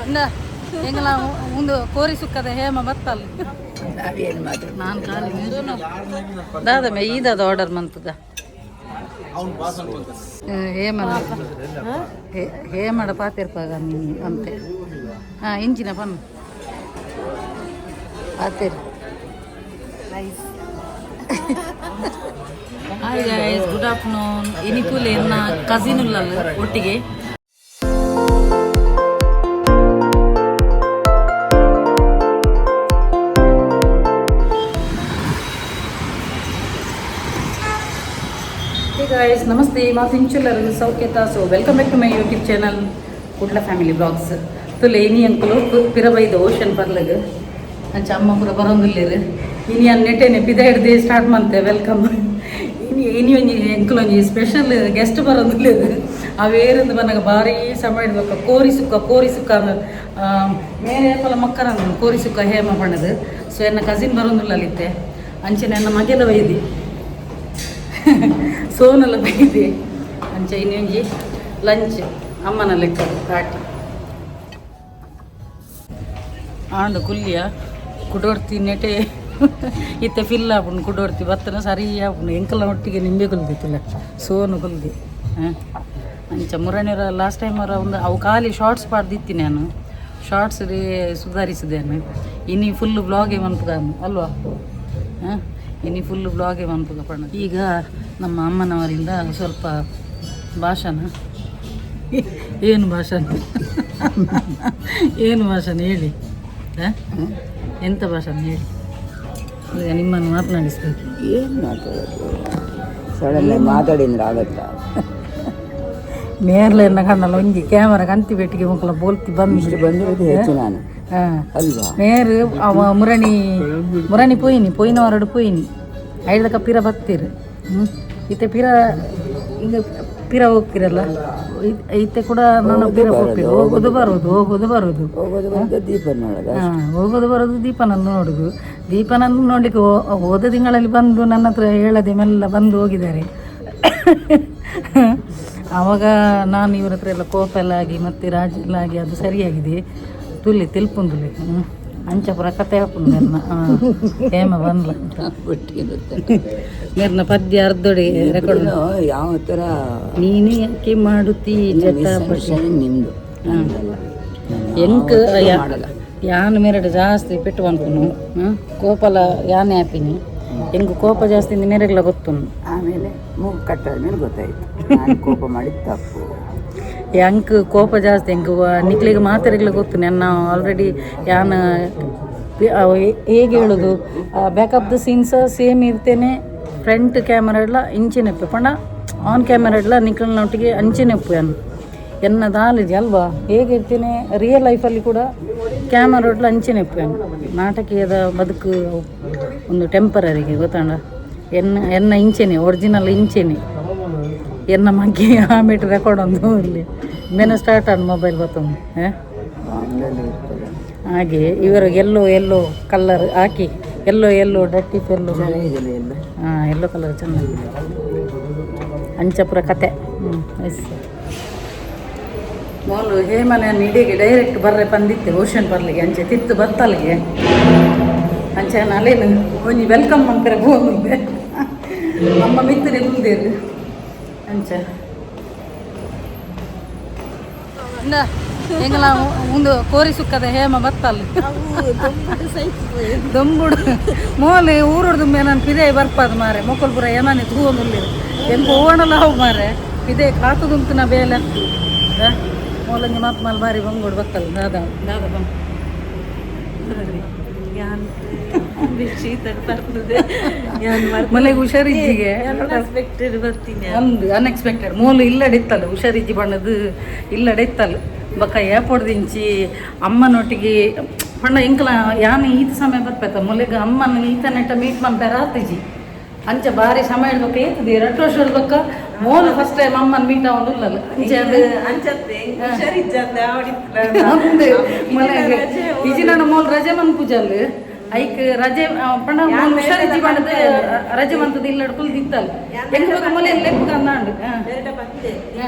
ಎಂಗಲ ಒಂದು ಕೋರಿ ಸುಕ್ಕದ ಹೇಮ ಬತ್ತಲ್ಲ. ನಾವೇನು ಮಾತಾಡ. ನಾನು ಖಾಲಿ ದಾದ ಮೇ ಈದಾದ ಆರ್ಡರ್ ಮಂತದ ಹೇಮ ಹೇಮಡ ಪಾತಿರ್ಪಾಗ ಅಂತೆ. ಹಾಂ, ಇಂಚಿನ ಪನ್ ಪಾತಿರ್. Hi guys, good afternoon. ಇನಿಕುಲ್ ಎನ್ನ ಕಸಿನ್ ಉಲ್ಲಲ್ಲ ಒಟ್ಟಿಗೆ. Hey guys, namaste. ಮಾತಿಂಚುಲ್ಲರು ಸೌಖ್ಯತ? So welcome back to my YouTube channel, Kudla family blogs. ತುಲೆ ಇನಿ ಅಂಕಲು ಪಿರಬೈದ ಓಷನ್ ಪರ್ಲಗ್ ಅಂಚ ಅಮ್ಮ ಪೂರ ಬರೋಂದುಲ್ಲೇರು. ಇನಿ ಅನ್ ನೆಟ್ಟೆನೆ ಪಿದ ಹಿಡ್ದು ಸ್ಟಾರ್ಟ್ ಮಂತೆ welcome. ಇನಿ ಇನಿ ಒಂಜಿ ಎಂಕುಲು ಒಂಜಿ ಸ್ಪೆಷಲ್ ಗೆಸ್ಟ್ ಬರೋಂದುಲ್ಲೇರು. ಅವೇರಂದು ಬನ್ನಗ ಭಾರಿ ಸಮಯ ಬೊಕ್ಕ ಕೋರಿ ಸುಕ್ಕ, ಕೋರಿ ಸುಕ್ಕ ಅಂದ್ ಮೇರೆ ಏಪಲ ಮಕ್ಕರ ಕೋರಿ ಸುಕ್ಕ ಹೇಮ ಪಣ್ಣದು. ಸೊ ಎನ್ನ ಕಸಿನ್ ಬರೋಂದುಲ್ಲಲ್ಲಿತ್ತೆ. ಅಂಚನೆ ಎನ್ನ ಮಗೆಲ ಬೈದಿ, ಸೋನಲ ಬೈದಿ. ಅಂಚ ಇನ್ನೊಂಜಿ ಲಂಚ್ ಅಮ್ಮನ ಲೆಕ್ಕ ತಾಟಿ ಆಂಡು ಕುಲ್ಲಿಯ ಕುಡೋರ್ತಿ ನೆಟೆ ಇತ್ತೆ ಫಿಲ್ ಆಪುಂಡು. ಕುಡೋರ್ತಿ ಬತ್ತನ ಸರಿ ಆಪುಂಡು. ಎಂಕಲ ಒಟ್ಟಿಗೆ ನಿಂಬೆ ಕುಲ್ದಿತ್ತಲ್ಲ, ಸೋನು ಕುಲ್ದಿ. ಹಾಂ, ಅಂಚ ಮುರಣಿರ ಲಾಸ್ಟ್ ಟೈಮ್ ಅವರ ಒಂದು ಅವು ಖಾಲಿ ಶಾರ್ಟ್ಸ್ ಪಾಡ್ದಿತ್ತಿ. ನಾನು ಶಾರ್ಟ್ಸ್ ಸುಧಾರಿಸಿದ್ದೇನೆ. ಇನಿ ಫುಲ್ ಬ್ಲಾಗೆ ಮನ್ಪುಗ ಅಲ್ವಾ? ಹಾಂ, ಇನಿ ಫುಲ್ ಬ್ಲಾಗೆ ಮನ್ಪುಗ ಪಣ್ಣ. ಈಗ ನಮ್ಮ ಅಮ್ಮನವರಿಂದ ಸ್ವಲ್ಪ ಭಾಷಣ. ಏನು ಭಾಷಣ, ಏನು ಭಾಷಣ ಹೇಳಿ? ಹಾಂ, ಎಂತ ಭಾಷಣ ಹೇಳಿ? ಈಗ ನಿಮ್ಮನ್ನು ಮಾತನಾಡಿಸ್ಬೇಕು. ಏನು ಮಾತಾಡೋದು? ಸಡನ್ ಮಾತಾಡಿದ್ರೆ ಆಗತ್ತಾ? ನೇರ್ಲೆನ್ನ ಕಣ್ಣಲ್ಲ ಒಂಜಿ ಕ್ಯಾಮರಾ ಕಂತಿ ಪೆಟ್ಟಿಗೆ ಮುಕ್ಕಲ ಬೋಲ್ತಿ ಬಂದು. ಇಷ್ಟು ಬಂದಿರೋದು ಹೆಚ್ಚು ನಾನು. ಹಾಂ. ಅಲ್ವಾ? ನೇರು ಅವ ಮುರಣಿ ಮುರಣಿ ಪೋಯಿನಿ, ಪೋಯಿನವರಡು ಪೋಯಿನಿ. ಐದಕ್ಕ ಪಿರ ಬತ್ತೀರು. ಹ್ಞೂ, ಇತ್ತೆ ಪಿರ ಈಗ ಪಿರ ಹೋಗ್ತಿರಲ್ಲ. ಇತ್ತೆ ಕೂಡ ನಾನು ಪಿರ ಹೋಗ್ತೀರಿ. ಹೋಗೋದು ಬರೋದು, ಹೋಗೋದು ಬರೋದು. ಹೋಗೋದು ಬಂದು ದೀಪ ನೋಡೋದು. ಹಾಂ, ಹೋಗೋದು ಬರೋದು, ದೀಪನನ್ನು ನೋಡುದು. ದೀಪನನ್ನು ನೋಡಲಿಕ್ಕೆ ಹೋದ ತಿಂಗಳಲ್ಲಿ ಬಂದು ನನ್ನ ಹತ್ರ ಹೇಳದೆ ಮೆಲ್ಲ ಬಂದು ಹೋಗಿದ್ದಾರೆ. ಆವಾಗ ನಾನು ಇವ್ರ ಹತ್ರ ಎಲ್ಲ ಕೋಪ ಎಲ್ಲ ಆಗಿ ಮತ್ತೆ ರಾಜಿ ಎಲ್ಲ ಆಗಿ ಅದು ಸರಿಯಾಗಿದೆ. ತುಲಿ ತಿಲ್ಪುಂದುಲಿ. ಹ್ಞೂ, ಅಂಚಪುರ ಕತೆ ಹಾಪುಂಡು ಮೆರ್ನ. ಹಾಂ, ಹೇಮ ಬಂದ್ಲ ಅಂತ. ಬಿಟ್ಟಿರುತ್ತೆ. ಮೆರ್ನ ಪದ್ಯ ಅರ್ಧೊಡಿ ರೆಕಾರ್ಡ್. ಯಾವ ಥರ? ನೀನು ಯಾಕೆ ಮಾಡುತ್ತಿ ಜಟ? ಮಿಸ್ಅಂಡರ್ಸ್ಟ್ಯಾಂಡಿಂಗ್ ನಿಮ್ಮದು, ನನ್ನದಲ್ಲ. ನಾನು ಎಂಕ್ ಯಾವತ್ತೂ ಮಾಡಲ್ಲ. ಯಾನ್ ಮೇರಡ ಜಾಸ್ತಿ ಪೆಟ್ಟು ಅನ್ಪುನು ಕೋಪಲ ಯಾನ್ ಆಪಿನಿ. ಎಂಕ್ ಕೋಪ ಜಾಸ್ತಿ ಇಂದ ಮೇರೆಗ್ಲ ಗೊತ್ತುಂಡು. ಆಮೇಲೆ ಮೂಗು ಕಟ್ಟಾದ ಮೇಲೆ ಗೊತ್ತಾಯ್ತು, ನಾನು ಕೋಪ ಮಾಡಿದ ತಪ್ಪು. ಎಂಕ್ ಕೋಪ ಜಾಸ್ತಿ. ಎಂಕ್ ನಿಕ್ಲಿಗೆ ಮಾತಾಡಿಗ್ಲ ಗೊತ್ತು. ನನ್ನ ಆಲ್ರೆಡಿ ಯಾನ್ ಹೇಗೆ ಹೇಳೋದು, back of the scenes same ಇರ್ತೇನೆ. ಫ್ರಂಟ್ ಕ್ಯಾಮರಾ ಎಲ್ಲ ಇಂಚಿನೆಪ್ಪು ಪಂಡ ಆನ್ ಕ್ಯಾಮರಾ ಎಲ್ಲ ನಿಕ್ಕಲ್ನೊಟ್ಟಿಗೆ ಅಂಚಿನೆಪ್ಪು. ಯಾನ್ ಎನ್ನ ದಾಲಿಜಿ ಅಲ್ವಾ? ಹೇಗೆ ಇರ್ತೇನೆ ರಿಯಲ್ ಲೈಫಲ್ಲಿ ಕೂಡ ಕ್ಯಾಮರಾ ಒಟ್ಲ ಅಂಚಿನೆಪ್ಪು. ಯಾನ್ ನಾಟಕೀಯದ ಬದುಕು ಒಂದು ಟೆಂಪರರಿಗೆ ಗೊತ್ತಾಂಡ. ಎನ್ನ ಎನ್ನ ಇಂಚೆನೆ ಒರಿಜಿನಲ್ ಇಂಚೆನೆ. ಎನ್ನ ಮಗ್ಗಿ ಆಮೇಲೆ ರೆಕಾರ್ಡ್ ಒಂದು ಇಲ್ಲಿ ಮೇನೆ ಸ್ಟಾರ್ಟ್ ಆನ್ ಮೊಬೈಲ್ ಬತ್ತೊಂದು. ಆನ್ಲೈನ್ ಇರ್ತದೆ. ಹಾಗೆ ಇವರು ಎಲ್ಲೋ ಎಲ್ಲೋ ಕಲ್ಲರ್ ಹಾಕಿ, ಎಲ್ಲೋ ಎಲ್ಲೋ ಡಟ್ಟಿ ಎಲ್ಲೋ. ಚೆನ್ನಾಗಿದೆ ಎಲ್ಲ. ಹಾಂ, ಎಲ್ಲೋ ಕಲರ್ ಚೆನ್ನಾಗಿದೆ. ಅಂಚಪುರ ಕತೆ. ಹ್ಞೂ, ಎಸ್. ಮೋಲು ಹೇಮನೆ ಇಡೀಗೆ ಡೈರೆಕ್ಟ್ ಬರ್ರೆ ಬಂದಿತ್ತೆ ಓಷನ್ ಬರ್ಲಿಗೆ. ಅಂಚೆ ತಿತ್ತು ಬತ್ತಲ್ಗೆ. ಅಂಚೆ ಅಲ್ಲೇನು ಒಂಜಿ welcome ಮಂಪೆರೆ ಹೋಗುದೆ. ನಮ್ಮ ಮಿತ್ತನೆ ಮುಂದೇರು ಅಂಚೆ. ಎಂಗಲ ಒಂದು ಕೋರಿ ಸುಕ್ಕದ ಹೇಮ ಬತ್ತಲ್ಲ ದೊಂಬುಡು. ಮೋಲೆ ಊರುಡ್ದು ನಾನು ಪಿದೆ ಬರ್ಪದು ಮಾರೆ. ಮೊಕ್ಕಲ್ಪುರ ಏನಾನೆ ತೂವೊಂದುಲ್ಲೇರು. ಎಂಕ ಓಣಲ ಅವು ಮಾರೆ. ಪಿದೆ ಕಾತುದುಂತು ನಾ ಬೇಲೆ ಮೋಲಂಜಿ ಮಾತು ಮಾಲ್ ಬಾರಿ ಬಂಗೋಡು ಬತ್ತಲ್ಲ. ದಾದ ದಾದ ಬಂಗ್. ಯಾನ್ ಬರ್ತದೆ ಯಾನ್. ಮನೆಗೆ ಹುಷಾರಿಜ್ಜಿಗೆ. ಅನ್ಎಕ್ಸ್ಪೆಕ್ಟೆಡ್ ಬರ್ತೀನಿ. ಒಂದು ಅನ್ಎಕ್ಸ್ಪೆಕ್ಟೆಡ್. ಮೂಲು ಇಲ್ಲಡೆ ಇತ್ತಲ್ಲ, ಹುಷಾರಿಜ್ಜಿ ಬಣ್ಣದು ಇಲ್ಲಡೆ ಇತ್ತಲ್ಲ. ಬೊಕ್ಕ ಏಪೊಡ್ದಿಂಚಿ ಅಮ್ಮನೊಟ್ಟಿಗೆ ಪಂಡ ಎಂಕಲ ಯಾನ್ ಈತ ಸಮಯ ಬರ್ಪೇತ ಮೊಲೆಗ್ ಅಮ್ಮನ ಈತ ನೆಟ್ಟ ಮೀಟ್ ಮನ್ಪೆರ ಆತಿಜಿ. ಅಂಚ ಬಾರಿ ಸಮಯ ಬೊಕ್ಕ ಏತದೆ 2 ವರ್ಷ ಬೊಕ್ಕ ಮೋಲು ಫಸ್ಟ್ ಟೈಮ್ ಅಮ್ಮನ ಮೀಟ್ ಆವೊಂದುಲ್ಲಲ್ಲ ಅಂಚ ಅದು. ಅಂಚತ್ತೆ ಹುಷಾರಿಜ್ಜಂದೆ. ಅಂದ್ ಮನೆಗೆ ಇಜಿನ ಮೋಲ್ ರಜೆ ಮನ್ಪುಜಲ್. ಐಕ್ ರಜೆ ಪಂಡ ಹುಷಾರಿಜ್ಜಿ ಪಂಡದ ರಜೆ ಮಂತದ ಇಲ್ಲ ಕುಲ್ದಿತ್ತಲ್ಲ ಎಂಕ್ ಬೊಕ ಮೊಲೆ ಲೆಪ್ಪು ಅಂದಾಂಡು.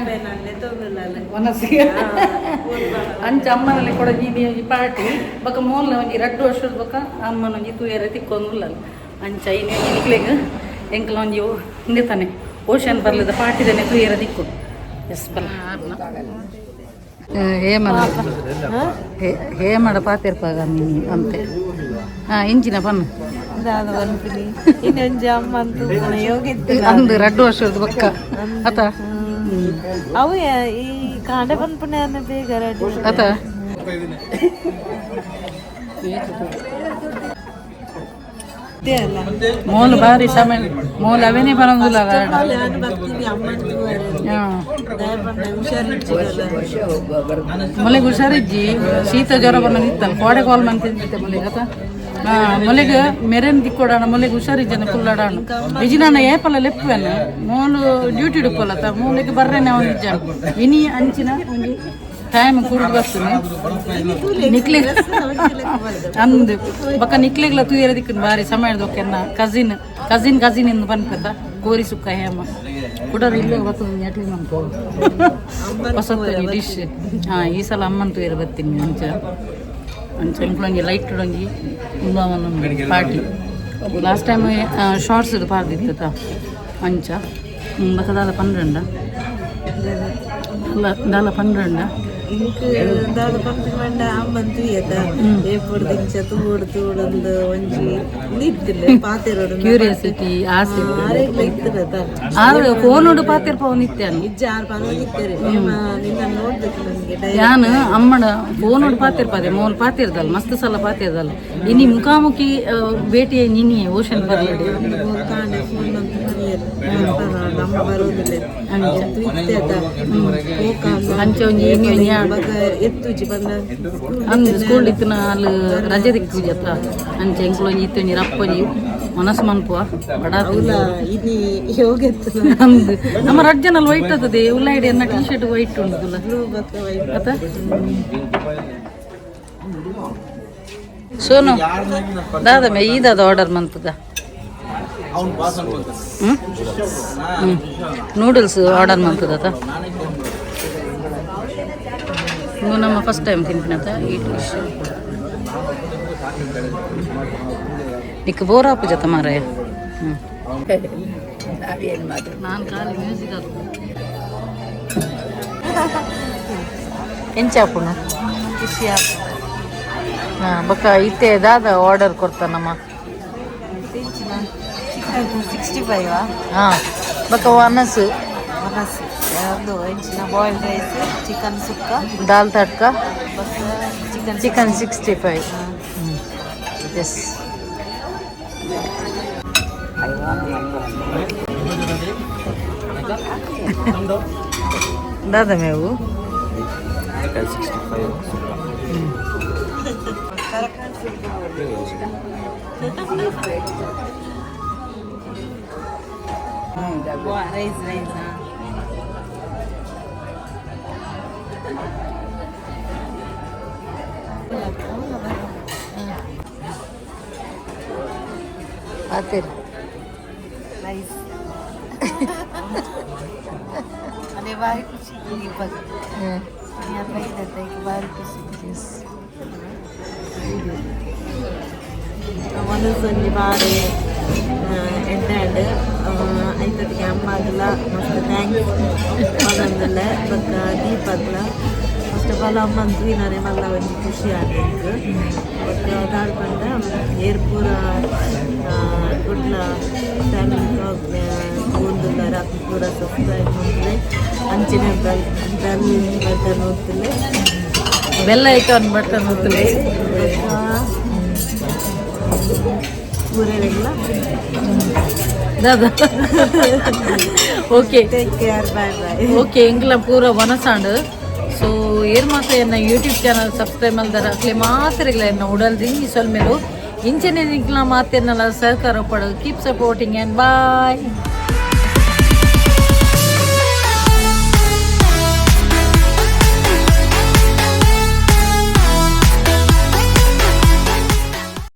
ಮನಸ್ಸಿಗೆ ಅಂಚ ಅಮ್ಮನಲ್ಲಿ ಕೂಡ ಒಂಜಿ ಒಂಜಿ ಪಾರ್ಟಿ ಬೊಕ ಮೋಲ್ನ ಒಂಜಿ ರಡ್ಡು ವರ್ಷದ ಬೊಕ ಅಮ್ಮನ ಒಂಜಿ ತೂಯರೆ ತಿಕ್ಕೊಂದುಲ್ಲಲ್ಲ. ಅಂಚ ಇನಿ ಒಂಜಿ ನಿಕ್ಲೆಗ್ ಎಂಕ್ಲ ಒಂಜಿ ಉಂದೆ ತಾನೆ ಓಷನ್ ಬರ್ಲದ ಪಾರ್ಟಿದನೆ ತೂಯರೆ ದಿಕ್ಕು. ಎಸ್ ಬಲ ಹೇಮನ ಹೇಮಡ ಪಾತಿರ್ಪಾಗ ನೀನು ಅಂತೆ. ಹಾಂ, ಇಂಚಿನ ಪನ್ನು. ದಾದ ಪನ್ಪಿನಿ, ಇನ್ನೊಂಜಿ ಅಮ್ಮ ಅಂತ ಯೋಗಿತ್ತು. ಅಂದು ರಡ್ಡು ವರ್ಷದ ಬೊಕ್ಕ ಅತ. ಅವು ಈ ಕಾಂಡೆ ಪನ್ಪುನೆ ಬೇಗ ರೆಡಿ. ಅತ. ಅಲ್ಲ. ಮೋಲು ಬಾರಿ ಸಮಯ ಮೋಲು ಅವೇನೇ ಬರೋದಿಲ್ಲ. ನಾನು ಬರ್ತೀನಿ ಅಮ್ಮನ ಪಂಡ ಹುಷಾರಿಲ್ಲ. ವರ್ಷ ಒಬ್ಬ ಬರ್ತಾನೆ. ಮೊಲೆಗೆ ಹುಷಾರಿಜ್ಜಿ, ಶೀತ ಜ್ವರ ಬಂದಿತ್ತಲ್ಲ. ಕೋಡೆ ಕಾಲ್ ಮಂತಿದ್ದೆ ಮೊಲೆಗೆ ಅತ. ಮೊಲೆಗೆ ಮೆರೆನ್ ದಿಕ್ಕೊಡಾಣ, ಮೊಲೆಗೆ ಹುಷಾರಿಜ್ಜನ ಕುಲ್ಲಡಾಣ ನಿಜಿನಾನ ಏಪಲ ಲೆಪ್ಪುವೆನ. ಮೋಲು ಡ್ಯೂಟಿ ಇಡುಪ್ಪಲ್ಲ ಮೂಲೆಗೆ ಬರ್ರೇನೆ ಅವನು ನಿಜ. ಇನಿ ಅಂಚಿನ ಒಂಜಿ ಟೈಮ್ ಕುಡ್ದು ಬರ್ತದೆ ನಿಕ್ಲೆ ಅಂದು ಬೊಕ್ಕ ನಿಕ್ಲೆಗ್ಲ ತೂಯರ ದಿಕ್ಕನ್ ಬಾರಿ ಸಮಯ ದೊಕ್ಕೆನ್ನ ಕಸಿನ್ ಕಸಿನ್ ಕಸಿನ್ ಇಂದು ಪನ್ಪೆತ. ಕೋರಿ ಸುಕ್ಕ ಹೇಮ ಕುಡರ್ ಇಲ್ಲೇ ಬರ್ತದೆ ನೆಟ್ಲಿ ನಮ್ಗೆ ಹೊಸತ್ತೊಂಜಿ ಡಿಶ್. ಹಾಂ, ಈ ಸಲ ಅಮ್ಮನ ತೂಯರ ಬರ್ತೀನಿ. ಅಂಚ ಅಂಚ ಎಂಕ್ಲೊಂಜಿ ಲೈಟ್ ಒಂಜಿ ಪಾರ್ಟಿ. ಲಾಸ್ಟ್ ಟೈಮ್ ಶಾರ್ಟ್ಸ್ ಪಾರ್ದಿತ್ತ. ಅಂಚ ಬೊಕ ದಾಲ ಪನ್ರಂಡ ಅಲ್ಲ, ದಾಲ ಪನ್ರಂಡ. ಇಂಕ್ ದಾದ ಪನ್ಪಿನ ಪಂಡ ಅಮ್ಮನ್ ತೂಯತ ಏಪೊಡು ದಿಂಚ ತೂಡು ತೂಡೊಂದು ಒಂಜಿ ಉಂದು ಪಾತೆರೊಡು. ಕ್ಯೂರಿಯಾಸಿಟಿ, ಆಸೆ. ಆರೆಗ್ಲ ಇತ್ತಿರತ. ಆರು ಫೋನ್ ಪಾತಿರ್ಪ ನಿತ್ಯಾನ. ಇಜ್ಜ, ಆರ್ ಪನೊಂದಿತ್ತೆರ್, ನಿನ್ನ ನೋಡ್ಬೇಕು ನನ್ಗೆ. ಯಾನ್ ಅಮ್ಮಡ ಫೋನ್ ಪಾತಿರ್ಪದೆ, ಮೋಲ್ ಪಾತಿರ್ದಲ್ಲ, ಮಸ್ತ್ ಸಲ ಪಾತಿರ್ದಲ್ಲ. ಇನಿ ಮುಖಾಮುಖಿ ಭೇಟಿ ನಿನ್ನೆ ಓಷನ್ ಬರ್ಲಡಿ. ಕಾಂಡೆ ಫೋನ್ ನಮ್ಮ ಬರೋದಿಲ್ಲ. ಇತ್ತೆತ. ಅಂಚ ಒಂಜಿ ಇನಿ ಒಂಜಿ ಬೊಕ ಎತ್ತುಜಿ ಪಂಡ. ಅಂದು ಸ್ಕೂಲ್ ಇತ್ತಿನ ಅಲ್ಲಿ ರಜೆ ದಿಕ್ಕುಜತ್ತ. ಅಂಚ ಎಂಕ್ಲು ಒಂಜಿ ಇತ್ತು ಒಂಜಿ ರಪ್ಪೊಂಜಿ ಮನಸ್ಸು ಮನ್ಪುವ ಬಡ. ಅವ್ಲ ಇನಿ ಯೋಗೆತ್ತು. ಅಂದು ನಮ್ಮ ರಜ್ಜನಲ್ಲಿ ವೈಟ್ ಆತದೆ ಉಳ್ಳಾಯಿಡಿ ಎನ್ನ ಟೀ ಶರ್ಟ್ ವೈಟ್ ಉಂಟು. ಬ್ಲೂ ಬೊಕ ವೈಟ್. ಅತ ಸೋನು, ದಾದ ಮೇ ಈದಾದ ಆರ್ಡರ್ ಮಂತದ? ಹ್ಮ್ ನೂಡಲ್ಸ್ ಆರ್ಡರ್ ಮಂತದ. ಇದು ನಮ್ಮ ಫಸ್ಟ್ ಟೈಮ್ ತಿನ್ಪಿನತ ಈ ಡಿಶ್. ನಿಕ್ ಬೋರ್ ಆಪು ಜತ ಮಾರಾಯ. ಹ್ಞೂ. ನಾವೇನು ಮಾತ್ರ. ನಾನು ಖಾಲಿ ಮ್ಯೂಸಿಕ್ ಹಾಕು. ಎಂಚಾಪುಣ? ಖುಷಿ. ಹಾಂ, ಬೊಕ್ಕ ಇತ್ತೆ ದಾದ ಆರ್ಡರ್ ಕೊಡ್ತಾನಮ್ಮ? ಚಿಕನ್ 65. ಹಾಂ, ಬೊಕ್ಕ ಒನಸ್. ಮನಸ್ಸು ಒಂದು ಎಂಚಿನ boiled rice, chicken sukka. Dal tadka. ಬೊಕ್ಕ chicken. Chicken 65, yes. I want one. ದಾದ ಮೇವು? ಚಿಕನ್ 65 ಸುಕ್ಕ. Rice rice. ಆತೀರಿ. ರೈಸ್ ಅದೇ ಭಾರಿ ಖುಷಿ ಇವಾಗ. ಹ್ಞೂ. ಬೈದತ್ತೆ ಭಾರಿ ಖುಷಿ. ಎಸ್. ಮನಸ್ಸೊಂಜಿ ಬಾರಿ ಎಡ್ಡೆ. ಐತೊಟ್ಟಿಗೆ ಅಮ್ಮಗ್ಲ ಮಸ್ತ್ thanks ಪನೊಂದುಲ್ಲೆ. ಬೊಕ್ಕ ದೀಪಗ್ಲ. ಫಸ್ಟ್ ಆಫ್ ಆಲ್ ಅಮ್ಮನ್ ತೂಯಿನನೆ ಮಲ್ಲ ಒಂಜಿ ಖುಷಿ ಆಂಡ್. ಬೊಕ್ಕ ದಾದ ಪಂಡ ಏರ್ ಪೂರ ಕುಡ್ಲ ಫ್ಯಾಮಿಲಿ ತೂವೊಂದುಲ್ಲೆರ್, ಅಕುಲು ಪೂರ ಸಬ್ಸ್ಕ್ರೈಬ್ ಮಲ್ಪುಲೆ, ಅಂಚನೆ ಬೆಲ್ ಬೆಲ್ ಬಟನ್ ಒತ್ತುಲೆ. ಬೆಲ್ ಐಕಾನ್ ಬಟನ್ ಒತ್ತುಲೆ. ಬೊಕ್ಕ ಪೂರೆರೆಗ್ಲ ದಾದ, okay. Take care, bye bye. Okay, ಎಂಕ್ಲ ಪೂರ ವನಸಾಂಡ್. ಸೊ ಏರ್ ಮಾತ್ರ ಎನ್ನ ಯೂಟ್ಯೂಬ್ ಚಾನಲ್ ಸಬ್ಸ್ಕ್ರೈಬ್ ಮಲ್ದಾರ ಅಕ್ಲೆ ಮಾತ್ರೆಗ್ಲ ಎನ್ನ ಉಡಲ್ ದಿಂಜಿ ಸೊಲ್ಮೆಲು. ಇಂಚನೆ ನಿಕ್ಲ ಮಾತೆರ್ನಲ ಸಹಕಾರ ಪಡು. Keep supporting and boy.